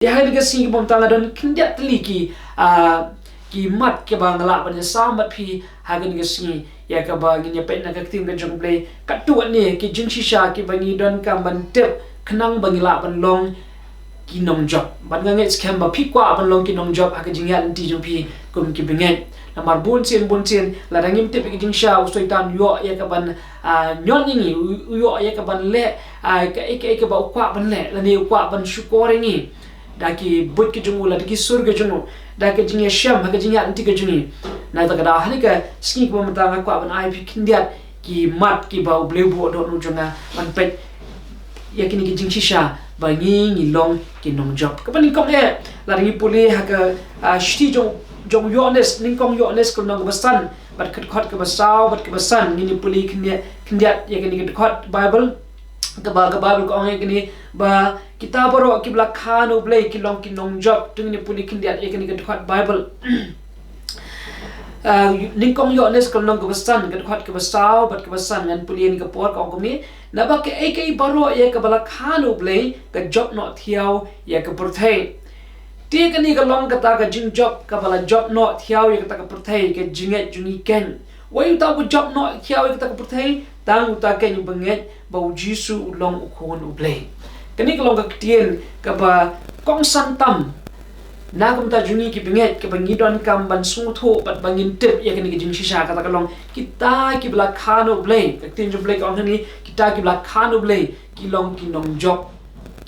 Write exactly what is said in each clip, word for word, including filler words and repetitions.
Te ha kane ka sngi kaba mynta nga don khyndiat tylli ki, ah, ki mat kiba nga lah ban ïa sam bad phi ha kane ka sngi, ïa kaba ngin ïa peit na ka ktien ka jong U Blei. Katto katne ki jingshisha kiba ngi donkam ban tip khnang ba ngi lah ban long ki nongjop. Bad nga ngeit skhem ba phi kwah ban long ki nongjop ha ka jingïaid lynti jong phi kum ki bangeit. Namar bun sien bun sien lada ngim tip ïa ka jingshisha, u Soitan u ïoh ïa ka ban, ah, ñion ïa ngi, u, u ïoh ïa ka ban leh, ah, kaei kaei kaba u kwah ban leh, lane u kwah ban shukor ïa ngi da ki buit ki jong u, lada ki sur ki jong u, da ka jingïashem ha ka jingïaid lynti ka jong ngi. Na kata ka daw ha kane ka sngi kaba mynta nga kwah ban ai phi khyndiat ki mat kiba U Blei u buh dohnud jong nga ban peit ïa kine ki jingshisha ba ngi, ngi long ki nongjop. Kaba nyngkong eh, lada ngi pule ha ka, ah, shithi jong, jong Ïoannis, nyngkong Ïoannis ka lynnong kaba san bad ka dkhot kaba saw bad kaba san, ngin ïa pule khyndiat, khyndiat ïa kane ka dkhot Baibl. Kaba, ka Baibl ka ong ïa kane ba kita baroh kiba la kha na U Blei ki long ki nongjop. To ngin ïa pule khyndiat ïa kane ka dkhot Baibl. Ah, nyngkong Ïoannis ka lynnong kaba san, ka dkhot kaba saw bad kaba san, ngan pule ïa kane ka por, ka ong kumne: Naba kaei kaei baroh ïa kaba la kha na U Blei ka jop noh thiaw ïa ka pyrthei. Te kane ka long kata ka jingjop kaba la jop noh thiaw ïa kata ka pyrthei, ka jingngeit jong ngi keiñ. Uei uta uba jop noh thiaw ïa kata ka pyrthei? Tang uta keiñ uba ngeit ba U Jisu u long U Khun U Blei. Kane ka long ka ktien kaba kongsan tam na ka bynta jong ngi ki bangeit, kaba ngi donkam ban sngewthuh bad ba ngin tip ïa kane ka jingshisha. Kata ka long kita kiba la kha na U Blei. Ka ktien jong U Blei ka ong hangne, kita kiba la kha na U Blei ki long ki nongjop,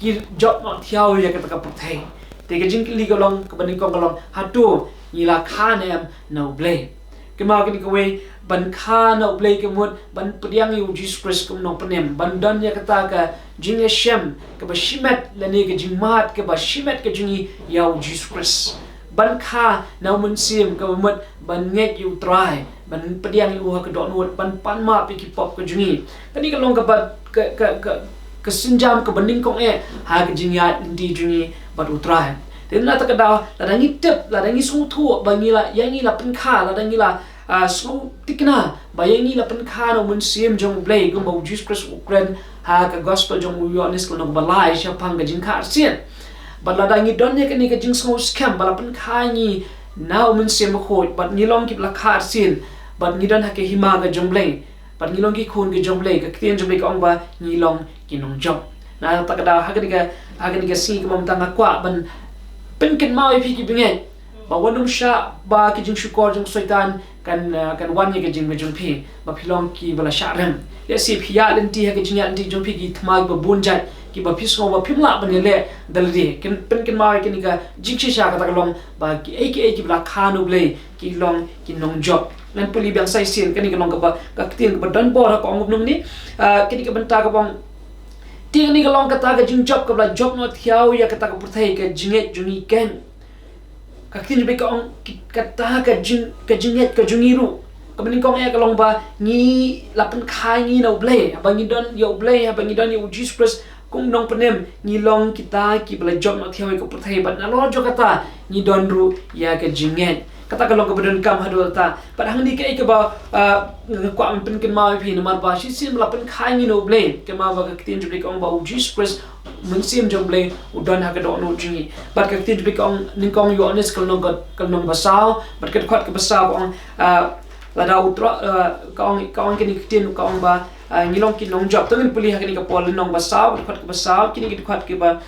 ki jop noh thiaw ïa kata ka pyrthei. Te ka jingkylli ka long, kaba nyngkong ka long, hato ngi la kha ne em na U Blei? Kynmaw kane kawei, ban kha na U Blei ka mut ban pdiang ïa U Jisu Khrist kum u nongpynim, ban don ïa kata ka jingïashem kaba shimet lane ka jingmad kaba shimet ka jong ngi ïa U Jisu Khrist. Ban kha na U Mynsiem kaba mut ban ngeit ïa U Trai, ban pdiang ïa u ha ka dohnud, ban pan map ïa ki pop ka jong ngi. Kane ka long kaba, ka, ka, ka, ka sienjam kaba nyngkong eh ha ka jingïaid lynti jong ngi bad U Trai. Te na kata ka daw, lada ngi tip, lada ngi sngewthuh ba ngi la, ïa ngi la pynkha, lada ngi la, ah, sngewthikna ba ïa ngi la pynkha na U Mynsiem jong U Blei, kumba U Jisu Khrist u kren ha ka Gospel jong u Ïoannis ka lynnong ba lai shaphang ka jingkha arsien. Bad lada ngi don ïa kane ka jingsngewskhem ba la pynkha ïa ngi na U Mynsiem Bakhuid, bad ngi long kiba la kha arsien, bad ngi don ha ka hima ka jong U Blei, bad ngi long ki khun ki jong U Blei, ka ktien jong U Blei ka ong ba ngi long ki nongjop. Na kata ka daw, ha kane ka, ha kane ka sngi kaba mynta nga kwah ban pynkynmaw ïa phi ki bangeit ba wat nym shah ba ki jingshukor jong u Soitan kan, ah, kan wan ïa ka jingim jong phi, ba phi long kiba la shah rem. Lehse phi ïaid lynti ha ka jingïaid lynti jong phi ki thma kiba bun jait kiba phi sngew ba phim lah ban ïaleh da lade. Kan pynkynmaw ïa kane ka jingshisha, kata ka long ba kiei kiei kiba la kha na U Blei ki long ki nongjop. Ngan pule biang sa shisien, kane ka long kaba, ka ktien kaba don bor ha ka Ong Upnum ne, ah, kane ka bynta kaba ong, te kane ka long kata ka jingjop kaba la jop noh thiaw ïa kata ka pyrthei, ka jingngeit jong ngi keiñ. Ka ktien jong U Blei ka ong, ki, kata ka jing, ka jingngeit ka jong ngi ruh, kaba nyngkong eh ka long ba ngi la pynkha ïa ngi na U Blei. Haba ngi don ïa U Blei, haba ngi don ïa U Jisu Khrist kum u nongpynim, ngi long kita kiba la jop noh thiaw ïa ka pyrthei, bad nalor jong kata ngi don ruh ïa ka jingngeit. Kata ka long kaba donkam haduh katta. Bad hangne kaei kaba, ah, nga kwah ban pynkynmaw ïa phi, namar ba shisien ba la pynkha ïa ngi na U Blei, kynmaw ba ka ktien jong U Blei ka ong ba U Jisu Khrist, U Mynsiem jong U Blei, u don ha ka dohnud jong ngi. Bad ka ktien jong U Blei ka ong, nyngkong Ïoannis ka lynnong, ka lynnong ba saw bad ka dkhot kaba saw ka ong, ah, lada U Trai, ah, ka ong, ka ong kine ki ktien, ka ong ba, ah, ngi long ki nongjop. To ngin pule ha kane ka Paul, lynnong ba saw, dkhot kaba saw, kine ki dkhot kiba,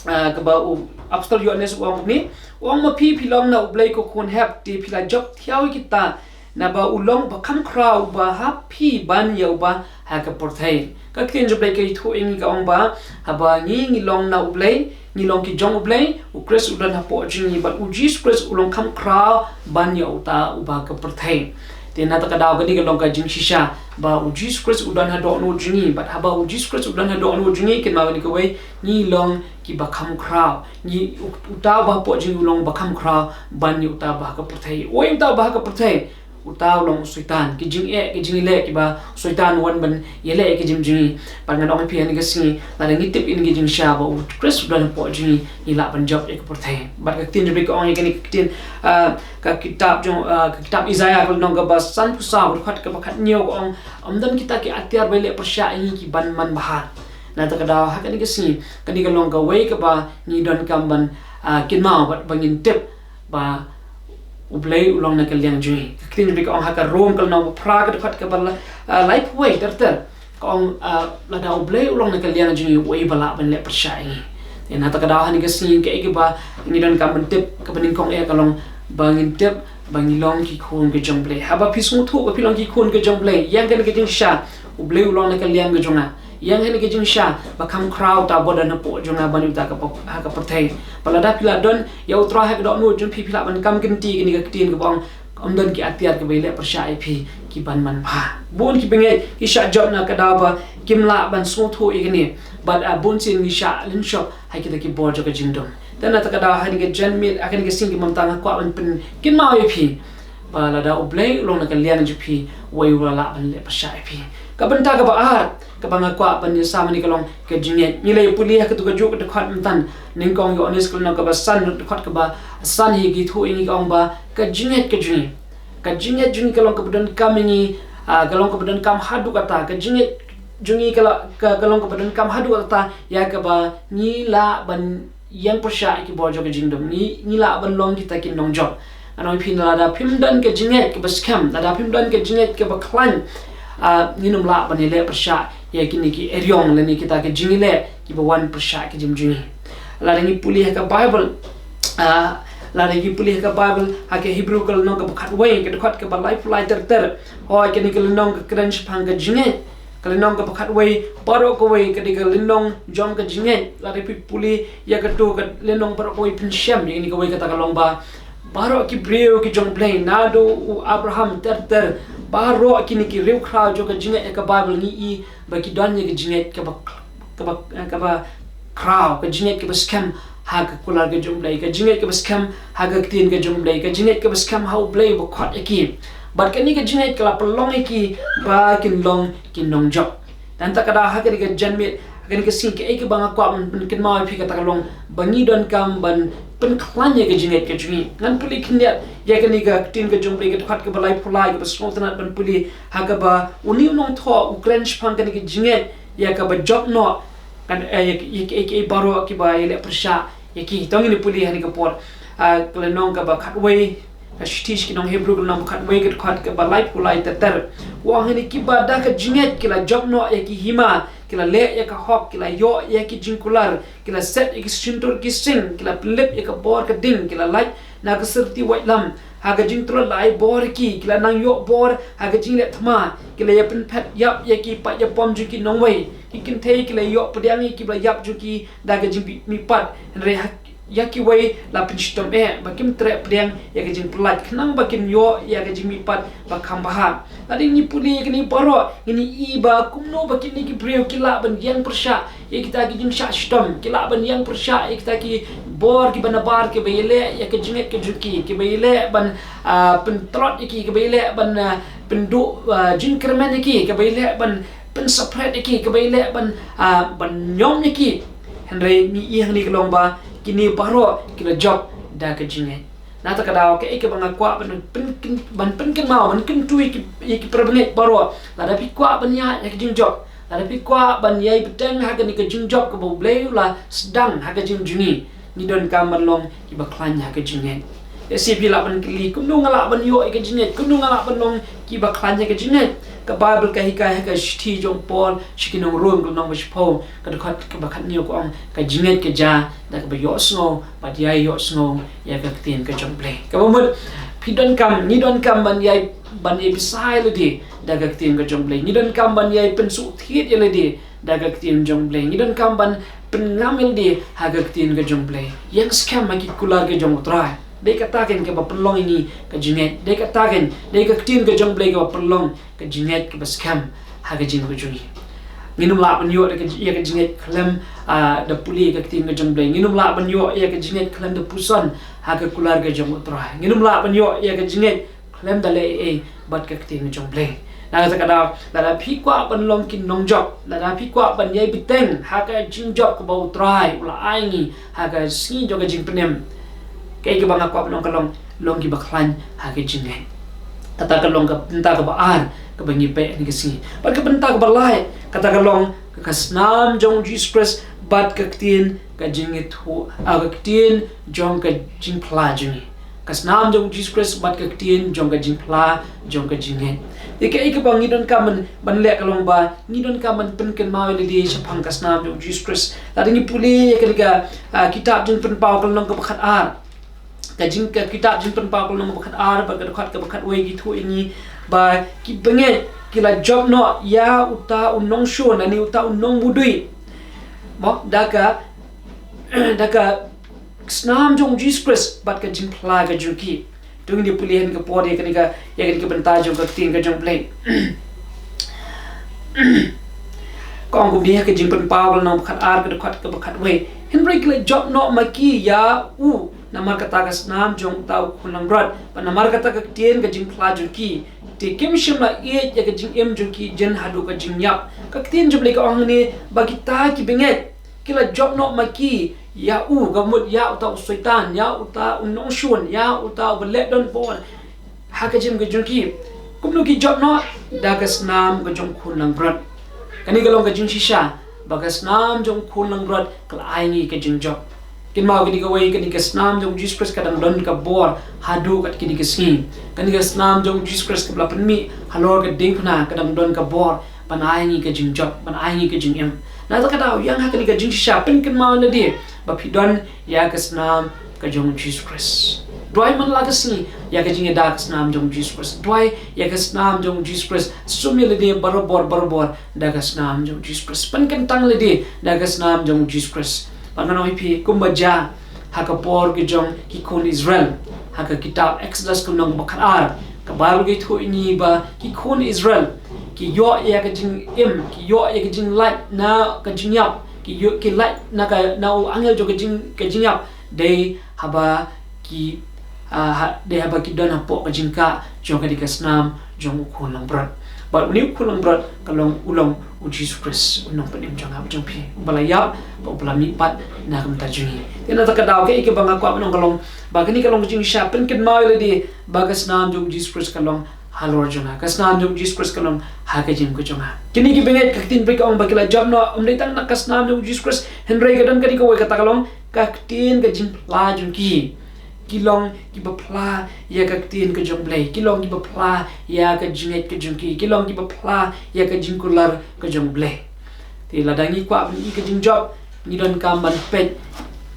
ah, kaba u Apostol Ïoannis u ong kumne: U ong ma phi, phi long na U Blei ko khun hep, te phi la jop thiaw ïa kita, naba u long ba kham khraw uba ha phi ban ïa uba ha ka pyrthei. Ka ktien jong U Blei ka ïathuh ïa ngi, ka ong ba haba ngi, ngi long na U Blei, ngi long ki jong U Blei, U Khrist u don hapoh jong ngi, bad U Jisu Khrist u long kham khraw ban ïa uta uba ha ka pyrthei. Te na kata ka daw, kane ka long ka jingshisha ba U Jisu Khrist u don ha dohnud jong ngi, bad haba U Jisu Khrist u don ha dohnud jong ngi, kynmaw kane kawei, ngi long kiba kham khraw. Ngi, u-, uta uba hapoh jong ngi u long ba kham khraw ban ïa uta uba ha ka pyrthei. Uei uta uba ha ka pyrthei? Uta u long u Soitan. Ki jingeh, ki jingïaleh kiba u Soitan u wan ban ïaleh ïa ki jingim jong ngi. Bad ngan ong ïa phi ha kane ka sngi, lada ngi tip ïa kane ka jingshisha ba U Khrist u don hapoh jong ngi, ngi lah ban jop ïa ka pyrthei. Bad ka ktien jong U Blei ka ong ïa kane ka ktien, ah, ka kitab jong, ah, ka kitab Isaïah ka lynnong kaba sanphew saw, dkhot kaba khathynñiew ka ong: Ym don kita ki atiar ba ïaleh pyrshah ïa ngi ki ban manbha. Na kata ka daw ha kane ka sngi, kane ka long kawei kaba ngi donkam ban, ah, kynmaw bad ba ngin tip ba U Blei u long na ka liang jong ngi. Ka ktien jong U Blei ka ong ha ka Rom ka lynnong ba phra ka dkhot kaba la, ah, laiphew wei ter ter. Ka ong, ah, lada U Blei u long na ka liang jong ngi, uei ba lah ban leh pyrshah ïa ngi. Te na kata ka daw ha kane ka sngi kaei kaba ngi donkam ban tip, kaba nyngkong eh ka long ba ngin tip ba ngi long ki khun ka jong U Blei. Haba phi sngewthuh ba phi long ki khun ka jong U Blei, ïa kane ka jingshisha U Blei u long na ka liang ka jong nga. Ïa kane ka jingshisha ba kham khraw ta ba don hapoh jong nga bad ïa uta ka pyrthei. Bad lada phi la don ïa U Trai ha ka dohnud jong phi, phi lah ban kam kynti kane ka ktien kaba ong, ym don ki atiar kiba ïaleh pyrshah ïa phi, ki ban manbha. Bun ki bangeit ki shah jop na ka daw ba kim lah ban sngewthuh ïa kane. Bad, ah, bun sien ngi shah lynshop ha kita ki bor jong ka jingdum. Te na kata ka daw ha kane ka janmiet, ha kane ka sngi, kumta nga kwah ban pynkynmaw ïa phi ba lada U Blei u long na ka liang jong phi, uei u la lah ban leh pyrshah ïa phi. Ka bynta kaba ar kaba nga kwah ban ïasam hangne ka long ka jingngeit. Ngi la ïa pule ha katu kajuh ka dkhot mynta, nyngkong Ïoannis ka lynnong kaba san, dkhot kaba san hi, ka ïathuh ïa ngi, ka ong ba ka jingngeit ka jong ngi, ka jingngeit jong ngi ka long kaba donkam ïa ngi, ah, ka long kaba donkam haduh katta. Ka jingngeit jong ngi ka la, ka, ka long kaba donkam haduh katta ïa kaba ngi lah ban ïeng pyrshah ïa ki bor jong ka jingdum. Ngi, ngi lah ban long kita ki nongjop. Ngan ong ïa phi, lada phim don ka jingngeit kaba skhem, lada phim don ka jingngeit kaba khlaiñ, ah, ngin ym lah ban ïaleh pyrshah ïa kine ki eriong lane kita ki jingïaleh kiba wan pyrshah ki jingim jong ngi. Lada ngi pule ha ka Baibl, ah, lada ngi pule ha ka Baibl, ha ka Hebru ka lynnong kaba khatwei, ka dkhot kaba laiphew lai ter ter. Hooid, kane ka lynnong ka kren shaphang ka jingngeit. Ka lynnong kaba khatwei baroh kawei ka dei ka lynnong jong ka jingngeit. Lada phi pule ïa katu ka lynnong baroh kawei, phin shem ïa kane kawei kata ka long ba baroh ki briew ki jong U Blei, naduh u Abraham ter ter, baroh kine ki riewkhraw jong ka jingngeit ha ka Baibl ngi i ba ki don ïa ka jingngeit kaba, kaba, kaba khraw, ka jingngeit kaba skhem ha ka kular ka jong U Blei, ka jingngeit kaba skhem ha ka ktien ka jong U Blei, ka jingngeit kaba skhem ha U Blei uba khot ïa ki. Bad kane ka jingngeit ka la pynlong ïa ki ba kin long ki nongjop. Te na kata ka daw ha kane ka janmiet, ha kane ka sngi, kaei kaba nga kwah ban pynkynmaw ïa phi kata ka long ba ngi donkam ban pynkhlaiñ ïa ka jingngeit ka jong ngi. Ngan pule khyndiat ïa kane ka ktien ka jong U Blei, ka dkhot kaba laiphew lai kaba sngewtynnat ban pule, ha kaba une u nongthoh u kren shaphang kane ka jingngeit ïa kaba jop noh, kan, eh, ïa, ïa, ïa, ïa baroh kiba ïaleh pyrshah ïa ki. To ngin ïa pule hangne ka por, ah, ka lynnong kaba khatwei, ka shithi sha ki nong Hebru ka lynnong kaba khatwei, ka dkhot kaba laiphew lai ter ter. U ong hangne, kiba da ka jingngeit ki la jop noh ïa ki hima, ki la leh ïa ka hok, ki la ïoh ïa ki jingkular, ki la set ïa ki shyntur ki sing, ki la pynlip ïa ka bor ka ding, ki la lait na ka syrti waitlam. Ha ka jingtlot la ai bor ïa ki, ki la nang ïoh bor ha ka jingleh thma, ki la ïa pynphet ïap ïa ki paid ïapom jong ki nongwei. Ki kynthei ki la ïoh pdiang ïa kiba la ïap jong ki da ka jingmihpat, hynrei ha, ïa kiwei la pynshitom eh ba kim treh pdiang ïa ka jingpyllait, khnang ba kin ïoh ïa ka jingmihpat ba kham bha. Lada ngi pule ïa kine baroh, ngin ïohi ba kumno ba kine ki briew ki lah ban ïeng pyrshah ïa kita ki jingshah shitom, ki lah ban ïeng pyrshah ïa kita ki bor kiba nabar kiba ïaleh ïa ka jingngeit ka jong ki, kiba ïaleh ban, ah, pyntlot ïa ki, kiba ïaleh ban, ah, pynduh, ah, jingkyrmen ïa ki, kiba ïaleh ban pynsaphriang ïa ki, kiba ïaleh ban, ah, ban ñiom ïa ki. Hynrei ngi ïohi hangne ka long ba kine baroh ki la jop da ka jingngeit. Na kata ka daw, kaei kaba nga kwah ban pyn, ban pynkynmaw, ban kyntu ïa ki, ïa ki parabangeit baroh. Lada phi kwah ban ïaid ha ka jingjop, lada phi kwah ban ïai bteng ha kane ka jingjop kaba U Blei u la sdang ha ka jingim jong ngi, ngi donkam ban long kiba khlaiñ ha ka jingngeit. Ïa shi phi lah ban kylli, kumno nga lah ban ïoh ïa ka jingngeit, kumno nga lah ban long kiba khlaiñ ha ka jingngeit? Ka Baibl ka hikai ha ka shithi jong u Paul sha ki nong Rom ka lynnong ba shiphew, ka dkhot kaba khathynñiew, ka ong, ka jingngeit ka jia da kaba ïohsngew bad ïai ïohsngew ïa ka ktien ka jong U Blei. Kaba mut, phi donkam, ngi donkam ban ïai, ban ïai bsa ïa lade da ka ktien ka jong U Blei. Ngi donkam ban ïai pynsuhthied ïa lade da ka ktien jong U Blei. Ngi donkam ban pynngam ïa lade ha ka ktien ka jong U Blei. Ïeng skhem ha ki kular ka jong U Trai. Dei kata keiñ kaba pynlong ïa ngi ka jingngeit. Dei kata keiñ, dei ka ktien ka jong U Blei kaba pynlong ka jingngeit kaba skhem ha ka jingim ka jong ngi. Ngin ym lah ban ïoh da ka, ïa ka jingngeit khlem, ah, da pule ïa ka ktien ka jong U Blei. Ngin ym lah ban ïoh ïa ka jingngeit khlem da puson ha ka kular ka jong U Trai. Ngin ym lah ban ïoh ïa ka jingngeit khlem da leh ei ei bad ka ktien ka jong U Blei. Na kata ka daw, lada phi kwah ban long ki nongjop, lada phi kwah ban ïai bteng ha ka jingjop kaba U Trai u la ai ngi ha ka sngi jong ka jingpynim, kaei kaba nga kwah ban ong ka long, long kiba khlaiñ ha ka jingngeit. Kata ka long ka bynta kaba ar kaba ngi peit ha kane ka sngi. Bad ka bynta kaba lai, kata ka long Ka snam jong u Jisu Khrist bad ka ktien ka jingithuh, ah, ka ktien jong ka jingphla jong ngi. Ka snam jong u Jisu Khrist bad ka ktien jong ka jingphla jong ka jingngeit. Te kaei kaba ngi donkam ban, ban leh ka long ba ngi donkam ban pynkynmaw ïa lade shaphang ka snam jong u Jisu Khrist. Lada ngi pule ïa kane ka, ah, kitab Jingpynpaw ka lynnong kaba khatar. Ka jing, ka kitab Jingpynpaw ka lynnong kaba khatar bad ka dkhot kaba khatwei ka ïathuh ïa ngi ba ki bangeit ki la jop noh ïa uta u nongshun lane uta u nongmudui. Mo, da ka, da ka snam jong u Jisu Khrist bad ka jingphla ka jong ki. To ngin ïa pule ha kane ka por ïa kane ka, ïa kane ka bynta jong ka ktien ka jong u Blei. Ka ong kumne ha ka Jingpynpaw ka lynnong ba khatar ka dkhot kaba khatwei. Hynrei ki la jop noh ma ki ïa u namar kata ka snam jong uta u khun langbrot bad namar kata ka ktien ka jingphla jong ki. Te kim shym la ïeit ïa ka jingim jong ki jan haduh ka jingïap. Ka ktien jong u Blei ka ong hangne ba kita ki bangeit ki la jop noh ma ki ïa u, ka mut ïa uta u Soitan, ïa uta u nongshun, ïa uta uba leh donbor ha ka jingim ka jong ki. Kumno ki jop noh? Da ka snam ka jong u khun langbrot. Kane ka long ka jingshisha ba ka snam jong u khun langbrot ka la ai ngi ka jingjop. Kynmaw kane kawei, kane ka snam jong u Jisu Khrist ka dang don ka bor haduh kat kine ki sngi. Kane ka snam jong u Jisu Khrist kaba la pynmih halor ka diengphna ka dang don ka bor ban ai ngi ka jingjop, ban ai ngi ka jingim. Na kata ka daw, ïa nga ha kane ka jingshisha pynkynmaw ïa lade ba phi don ïa ka snam ka jong u Jisu Khrist. Duwai man la ka sngi ïa ka jingïada ka snam jong u Jisu Khrist. Duwai ïa ka snam jong u Jisu Khrist. Sum ïa lade barabor barabor da ka snam jong u Jisu Khrist. Pynkyntang lade da ka snam jong u Jisu Khrist. Bad ngan ong ïa phi kumba jia ha ka por ka jong ki khun Israel. Ha ka kitab Exodus ka lynnong ba khatar, ka Baibl ka ïathuh ïa ngi ba ki khun Israel ki ïoh ïa ka jingim, ki ïoh ïa ka jinglait na ka jingïap, ki ïoh, ki lait na ka, na u angel jong ka jing, ka jingïap. Dei haba ki, ah, ha, dei haba ki don hapoh ka jingkah jong kane ka snam jong u khun langbrot. Bad une u khun langbrot ka long, u long u Jisu Khrist, u nongpynim jong nga bad jong phi, uba la ïap bad uba la mihpat na ka bynta jong ngi. Te na kata ka daw kaei kaba nga kwah ban ong ka long ba kane ka long ka jingshisha pynkynmaw ïa lade ba ka snam jong u Jisu Khrist ka long halor jong nga. Ka snam jong u Jisu Khrist ka long ha ka jingim ka jong nga. Kine ki bangeit, ka ktien Blei ka ong ba ki la jop noh, ym dei tang na ka snam jong u Jisu Khrist, hynrei ka don kane kawei, kata ka long ka ktien ka jingphla jong ki. Ki long kiba phla ïa ka ktien ka jong u Blei. Ki long kiba phla ïa ka jingngeit ka jong ki. Ki long kiba phla ïa ka jingkular ka jong u Blei. Te lada ngi kwah ban ïoh ïa ka jingjop, ngi donkam ban peit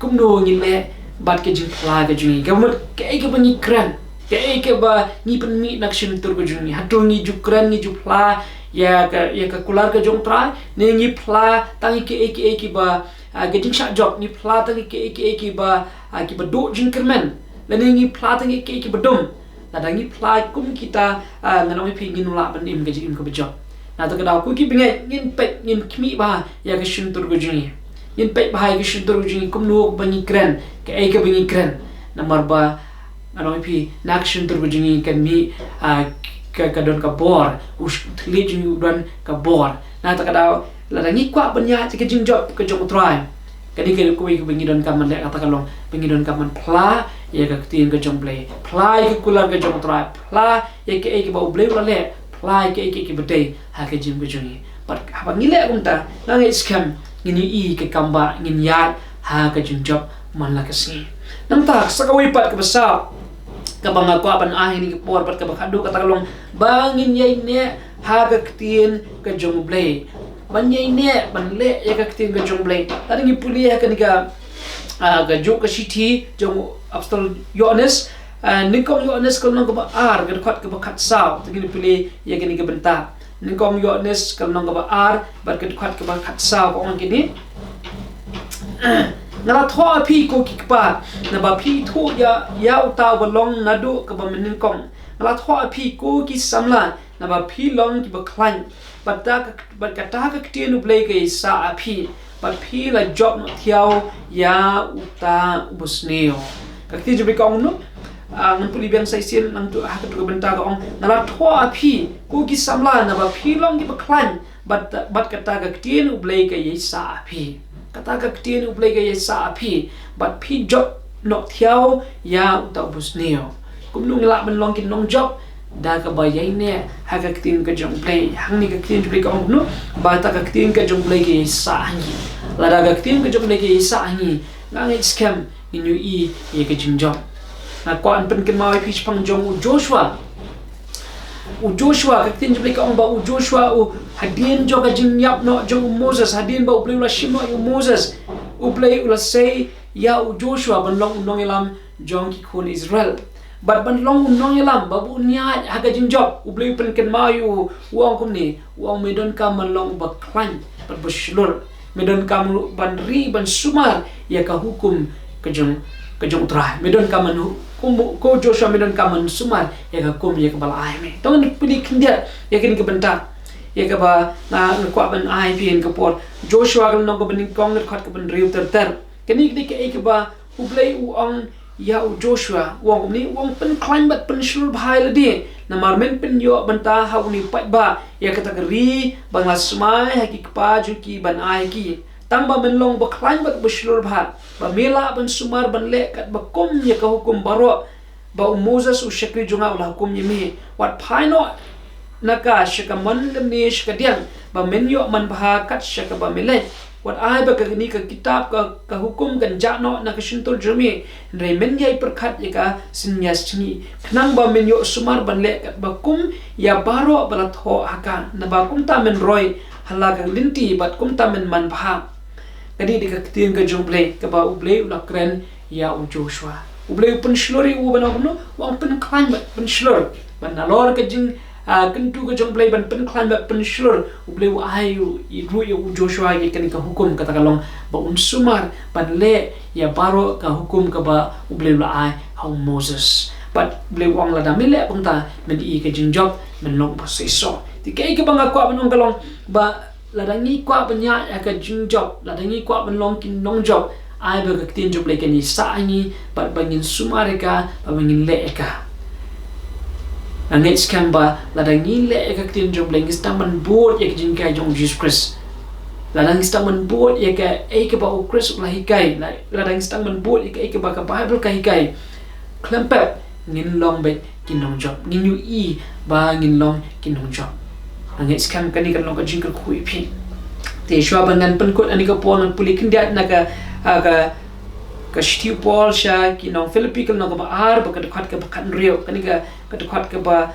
kumno ngi leh bad ka jingphla ka jong ngi. Ka mut kaei kaba ngi kren, kaei kaba ngi pynmih na ka shyntur ka jong ngi. Hato ngi ju kren, ngi ju phla ïa ka, ïa ka kular ka jong u Trai, ne ngi phla tang ïa kaei kaei kiba, ah, ka jingshah jop, ngi phla tang ïa kaei kaei kiba, ah, kiba duh jingkyrmen, lane ngi phla tang ïa kaei kaei kiba dum? Lada ngi phla kum kita, ah, ngan ong ïa phi, ngin ym lah ban im ka jingim kaba jop. Na kata ka daw ko ki bangeit, ngin peit, ngin khmih bha ïa ka shyntur ka jong ngi. Ngin peit bha ïa ka shyntur ka jong ngi, kumno ba ngi kren, kaei kaba ngi kren. Namar ba ngan ong ïa phi, na ka shyntur ka jong ngi kan mih, ah, ka, ka don ka bor, u sh-, u thylliej jong ngi u don ka bor. Na kata ka daw lada ngi kwah ban ïaid ïa ka jingjop ka jong u Trai, kane ka dei kawei kaba ngi donkam ban leh, kata ka long ba ngi donkam ban phla ïa ka ktien ka jong u Blei, phla ïa ka kular ka jong u Trai, phla ïa kaei kaba u Blei u la leh, phla ïa kaei kaei kaba dei ha ka jingim ka jong ngi. Bad haba ngi leh kumta, nga ngeit skhem ngin ïohi ka kam ba ngin ïaid ha ka jingjop man la ka sngi. Nangta sa kawei pat kaba saw kaba nga kwah ban ai ha kane ka por bad kaba khatduh, kata ka long ba ngin ïaineh ha ka ktien ka jong u Blei. Ban ïaineh, ban leh ïa ka ktien ka jong u Blei. Lada ngi pule ha kane ka, ah, kajuh ka shithi jong u Apostol Ïoannis, ah, nyngkong Ïoannis ka lynnong kaba ar, ka dkhot kaba khatsaw. Te ngin pule ïa kane ka bynta. Nyngkong Ïoannis ka lynnong kaba ar bad ka dkhot kaba khatsaw, ka ong kumne: Nga la thoh ha phi ko ki kpa, naba phi thuh ïa, ïa uta uba long naduh kaba mynnyngkong. Nga la thoh ha phi ko ki samla, naba phi long kiba khlaiñ. Bad ta ka, bad kata ka ktien u Blei ka ïaisah ha phi, bad phi la jop noh thiaw ïa uta u basniew. Ka ktien jong u Blei ka ong kumno? Ah, ngan pule biang sa shisien, nangtu ha katu ka bynta ka ong: Nga la thoh ha phi ko ki samla, naba phi long kiba khlaiñ, bad, bad kata ka ktien u Blei ka ïaisah ha phi. Kata ka ktien u Blei ka ïaisah ha phi, bad phi jop noh thiaw ïa uta u basniew. Kumno ngi lah ban long ki nongjop? da kaba ïaineh ha ka ktien ka jong U Blei. Hangne ka ktien jong U Blei ka ong kumno, ba ta ka ktien ka jong U Blei ka ïaisah ha ngi. Lada ka ktien ka jong U Blei ka ïaisah ha ngi, nga ngeit skhem ngin ïohi ïa ka jingjop. Nga kwah ban pynkynmaw ïa phi shaphang jong u Joshua. U Joshua, ka ktien jong U Blei ka ong ba u Joshua u, hadien jong ka jingïap noh jong u Moses, hadien ba U Blei u la shim noh ïa u Moses, U Blei u la sei ïa u Joshua ban long u nongïalam jong ki khun Israel. Bad ban long u nongïalam, ba un ïaid ha ka jingjop, U Blei u pynkynmaw ïa u, u ong kumne, u ong me donkam ban long uba khlaiñ bad uba shlur. Me donkam ruh ban ri ban sumar ïa ka hukum ka jong, ka jong U Trai. Me donkam ban hu-, kum, ko Joshua, me donkam ban sumar ïa ka hukum ïa kaba la ai ha me. To ngin pule khyndiat ïa kane ka bynta, ïa kaba nga, nga kwah ban ai ha phi ha kane ka por. Joshua ka lynnong kaba nyngkong, ka dkhot kaba hynriew ter ter. Kane ka dei kaei kaba U Blei u ong ïa u Joshua, u ong kumne, u ong pynkhlaiñ bad pynshlur bha ïa lade, namar men pynïoh bynta ha une u paidbah ïa kata ka ri ba nga la smai ha ki kpa jong ki ban ai ha ki. Tang ba men long uba khlaiñ bad uba shlur bha, ba me lah ban sumar ban leh katba kum ïa ka hukum baroh ba u Moses u shakri jong nga u la hukum ïa me. Wat phai noh na ka sha ka mon lymne sha ka diang, ba men ïoh manbha kat sha kaba me leit. Wat ai ba kane ka kitab ka, ka hukum kan jah noh na ka shyntur jong me, hynrei men ïai pyrkhat ïa ka synñia sngi, khnang ba men ïoh sumar ban leh katba kum ïa baroh ba la thoh ha ka, naba kumta men roi ha la ka lynti bad kumta men manbha. Ka dei, dei ka ktien ka jong U Blei, kaba U Blei u la kren ïa u Joshua. U Blei u pynshlur ïa u ban ong kumno, u ong pynkhlaiñ bad pynshlur. Bad nalor ka jing, ah, kyntu ka jong U Blei ban pynkhlaiñ bad pynshlur, U Blei u ai u, ïa, ruh ïa u Joshua ïa kane ka hukum, kata ka long ba un sumar ban leh ïa baroh ka hukum kaba U Blei u la ai ha u Moses. Bad U Blei u ong lada me leh kumta men ïohi ka jingjop, men long uba seisoh. Te kaei kaba nga kwah ban ong ka long ba lada ngi kwah ban ïaid ha ka jingjop, lada ngi kwah ban long ki nongjop, ai ba ka ktien jong U Blei kan ïaisah ha ngi, bad ba ngin sumar ïa ka, bad ba ngin leh ïa ka. Nga ngeit skhem ba lada ngi leh ïa ka ktien jong U Blei, ngi sdang ban bud ïa ka jinghikai jong u Jisu Khrist. Lada ngi sdang ban bud ïa kaei kaba u Khrist u la hikai, la-, lada ngi sdang ban bud ïa kaei kaba ka Baibl ka hikai, khlem pep ngin long beit ki nongjop, ngin ïohi ba ngin long ki nongjop. Nga ngeit skhem kane kan long ka jingkyrkhu ïa phi. Te shuwa ba ngan pynkut ïa kane ka por, ngan pule khyndiat na ka, ah, ka, ka shithi u Paul sha ki nong Philippi, ka lynnong kaba ar, bad ka dkhot kaba khathynriew. Kane ka, ka dkhot kaba,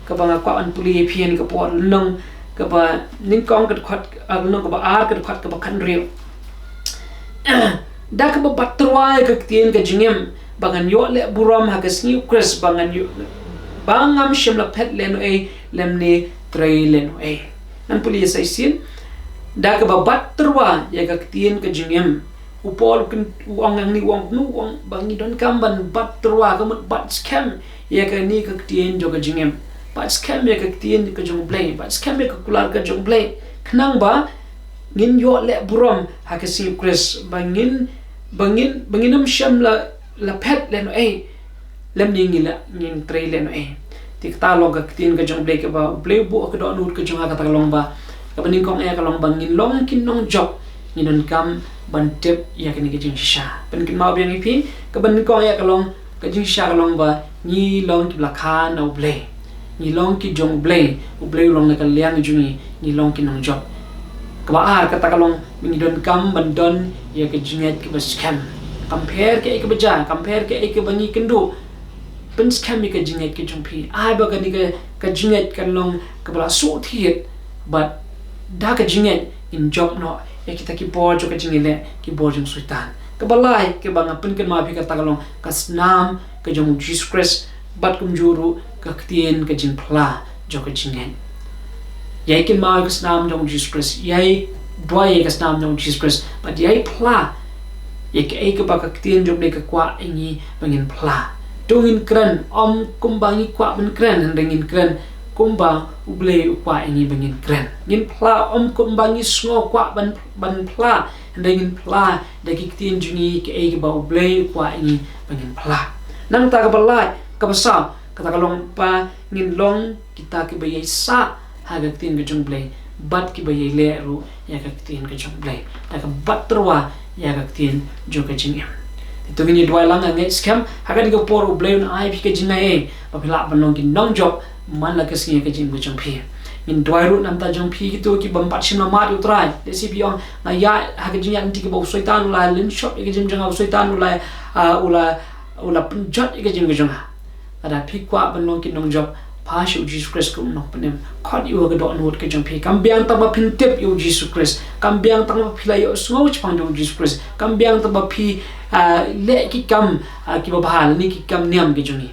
kaba nga kwah ban pule ïa phi ha kane ka por, lynnong kaba nyngkong, ka dkhot, ah, lynnong kaba ar, ka dkhot kaba khathynriew. Da kaba bat tyrwa ïa ka ktien ka jingim, ba ngan ïoh leh burom ha ka sngi u Khrist, ba ngan ïoh, ba ngam shym la phet lehnohei lymne trei lehnohei. Ngan pule ïa sa shisien. Da kaba bat tyrwa ïa ka ktien ka jingim, u Paul u kyn-, u ong hangne, u ong, u ong ba ngi donkam ban bat tyrwa, ka mut bat skhem ïa kane ka ktien jong ka jingim. Bat skhem ïa ka ktien ka jong U Blei, bat skhem ïa ka kular ka jong U Blei, khnang ba ngin ïoh leh burom ha ka sngi u Khrist, ba ngin, ba ngin, ba ngin ym shym la, la phet lehnohei, lymne ngin la, ngin trei lehnohei. Te kata long ka ktien ka jong U Blei, kaba U Blei u buh ha ka dohnud ka jong nga, kata ka long ba, kaba nyngkong eh ka long ba ngin long ki nongjop, ngin donkam ban tip ïa kane ka jingshisha. Pynkynmaw biang ïa phi, kaba nyngkong eh ka long, ka jingshisha ka long ba ngi long kiba la kha na U Blei. Ngi long ki jong U Blei, U Blei u long na ka liang jong ngi, ngi long ki nongjop. Kaba ar, kata ka long ba ngi donkam ban don ïa ka jingngeit kaba skhem. Kam pher kaei kaba jia, kam pher kaei kaba ngi kynduh, pynskhem ïa ka jingngeit ka jong phi. Ai ba kane ka, ka jingngeit kan long kaba la suk thied, bad da ka jingngeit ngin jop noh ïa kita ki bor jong ka jingïaleh, ki bor jong u Soitan. Kaba lai, kaba nga pynkynmaw ïa phi, kata ka long ka snam ka jong u Jisu Khrist, bad kumjuh ruh ka ktien ka jingphla jong ka jingngeit. Ïai kynmaw ïa ka snam jong u Jisu Khrist, ïai duwai ïa ka snam jong u Jisu Khrist, bad ïai phla ïa kaei kaba ka ktien jong U Blei ka kwah ïa ngi ba ngin phla. To ngin kren, ym kumba ngi kwah ban kren, hynrei ngin kren kumba U Blei u kwah ïa ngi ba ngin kren. Ngin phla, ym kumba ngi sngew kwah ban, ban phla, hynrei ngin phla da ki ktien jong ngi, kaei kaba U Blei u kwah ïa ngi ba ngin phla. Nangta kaba lai, kaba saw, kata ka long ba ngin long kita kiba ïaisah ha ka ktien ka jong U Blei, bad kiba ïaleh ruh ïa ka ktien ka jong U Blei, da kaba bat tyrwa ïa ka ktien jong ka jingim. To ngin ïa duwai lang, nga ngeit skhem ha kane ka por U Blei un ai phi ka jingaiei ba phi lah ban long ki nongjop man la ka sngi ha ka jingim ka jong phi. Ngin duwai ruh namar jong phi kito ki bym pat shim la mad ïa U Trai. Lehse phi ong, nga ïaid ha ka jingïaid lynti kaba u Soitan u la lynshop ïa ka jingim jong nga, u Soitan u la, ah, u la, u la pynjot ïa ka jingim ka jong nga. Lada phi kwah ban long ki nongjop, phai sha U Jisu Khrist kum u nongpynim. Khot ïa u ha ka dohnud ka jong phi. Kam biang tang ba phin tip ïa U Jisu Khrist, kam biang tang ba phi la ïohsngew shaphang jong U Jisu Khrist, kam biang tang ba phi, ah, leh ki kam, ah, kiba bha lane ki kam niam ka jong ngi.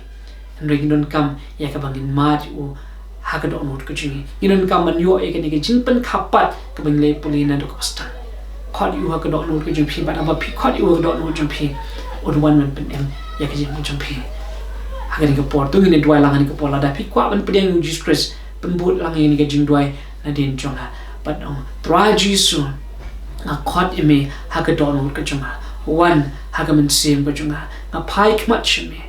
Hynrei ngin donkam ïa kaba ngin mad ïa u ha ka dohnud ka jong ngi. Ngin donkam ban ïoh ïa kane ka jingpynkhapat kaba ngi la pule naduh kaba sdang. Khot ïa u ha ka dohnud ka jong phi, bad haba phi khot ïa u ha ka dohnud jong phi, un wan ban pynim ïa ka jingim ka jong phi. Ha kane ka por, to ngin ïa duwai lang ha kane ka por. Lada phi kwah ban pdiang ïa U Jisu Khrist, pynbud lang ïa kane ka jingduwai nadien jong nga. Bad ong, Trai Jisu, nga khot ïa me ha ka dohnud ka jong nga. Wan ha ka mynsiem ka jong nga. Nga phai khmat sha me.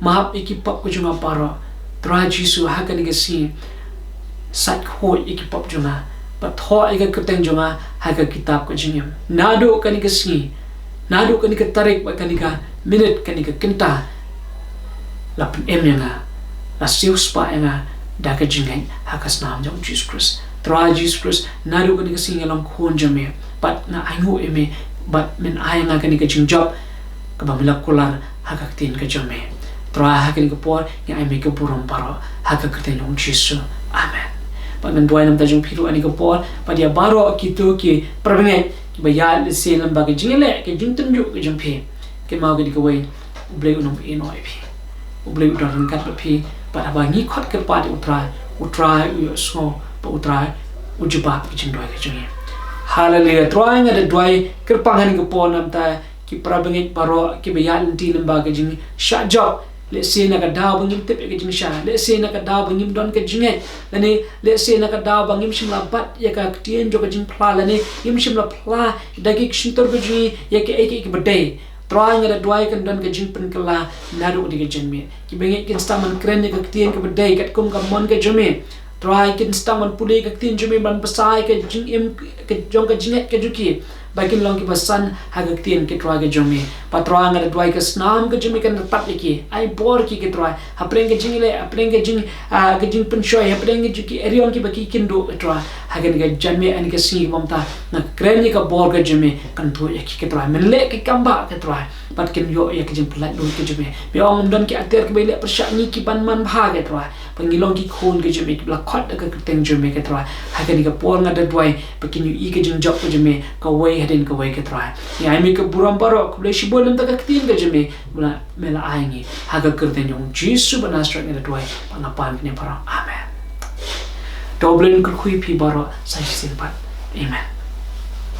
Map ïa ki pop ka jong nga baroh. Trai Jisu, ha kane ka sngi, sait khuid ïa ki pop jong nga, bad thoh ïa ka kyrteng jong nga ha ka kitab ka jingim. Naduh kane ka sngi, naduh kane ka tarik bad kane ka minit, kane ka kynta, la pynim ïa nga, la siewspah ïa nga da ka jingngeit ha ka snam jong U Jisu Khrist. Trai Jisu Khrist, naduh kane ka sngi nga long khun jong me, bad nga ainguh ïa me, bad men ai ïa nga kane ka jingjop kaba me la kular ha ka ktien ka jong me. Trai, ha kane ka por ngi ai me ka burom baroh ha ka kyrteng jong U Jisu. Amen. Bad ngan duwai namar jong phi ruh ha kane ka por, bad ïa baroh kito ki parabangeit kiba ïaid lehse lyngba ka jingïaleh, ka jingtynjuh ka jong phi. Kynmaw kane kawei, U Blei un ym ïehnoh ïa phi. U Blei u don ryngkat bad phi, bad haba ngi khot kyrpad ïa U Trai, U Trai u ïohsngew, bad U Trai u jubab ka jingduwai ka jong ngi. Haleluia. Trai, nga da duwai kyrpang ha kane ka por namar ki parabangeit baroh kiba ïaid lynti lyngba ka jingshah jop. Lehse na ka daw ba ngim tip ïa ka jingshah, lehse na ka daw ba ngim don ka jingngeit, lane lehse na ka daw ba ngim shym la bat ïa ka ktien jong ka jingphla, lane ngim shym la phla da ki shyntur ka jong ngi ïa kaei kaei kaba dei. Trai, nga da duwai kan don ka jingpynkylla naduh kane ka janmiet. Ki bangeit kin sdang ban kren ïa ka ktien kaba dei katkum ka mon ka jong me. Trai, kin sdang ban pule ïa ka ktien jong me, ban bsa ïa ka jingim ka jong, ka jingngeit ka jong ki, ba kin long kiba san ha ka ktien, ko Trai, ka jong me. Bad Trai, nga da duwai ka snam ka jong me kan ryngkat ïa ki. Ai bor ïa ki, ko Trai, hapdeng ka jingïaleh, hapdeng ka jing, ah, ka jingpynshoi, hapdeng ka jing ki eriong kiba ki kynduh, ko Trai. Ha kane ka janmiet, ha kane ka sngi kaba mynta, nga kren ïa ka bor ka jong me kan tuid ïa ki, ko Trai. Men leh ki kam ba, ko Trai, bad kin ïoh ïa ka jingpynlait luid ka jong me. Me ong ym don ki atiar kiba ïaleh pyrshah ngi kiban manbha, ko Trai. Ba ngi long ki khun ka jong me kiba la khot da ka kyrteng jong me, ko Trai. Ha kane ka por nga da duwai ba kin ïohi ka jingjop ka jong me kawei hadien kawei, ko Trai. Ngi ai me ka burom baroh, khublei shibun namar ka ktien ka jong me ba me la ai ngi. Ha ka kyrteng jong U Jisu ba Nasaret nga da duwai bad nga pan kane baroh. Amen. To U Blei un kyrkhu ïa phi baroh sa shisien pat. Amen.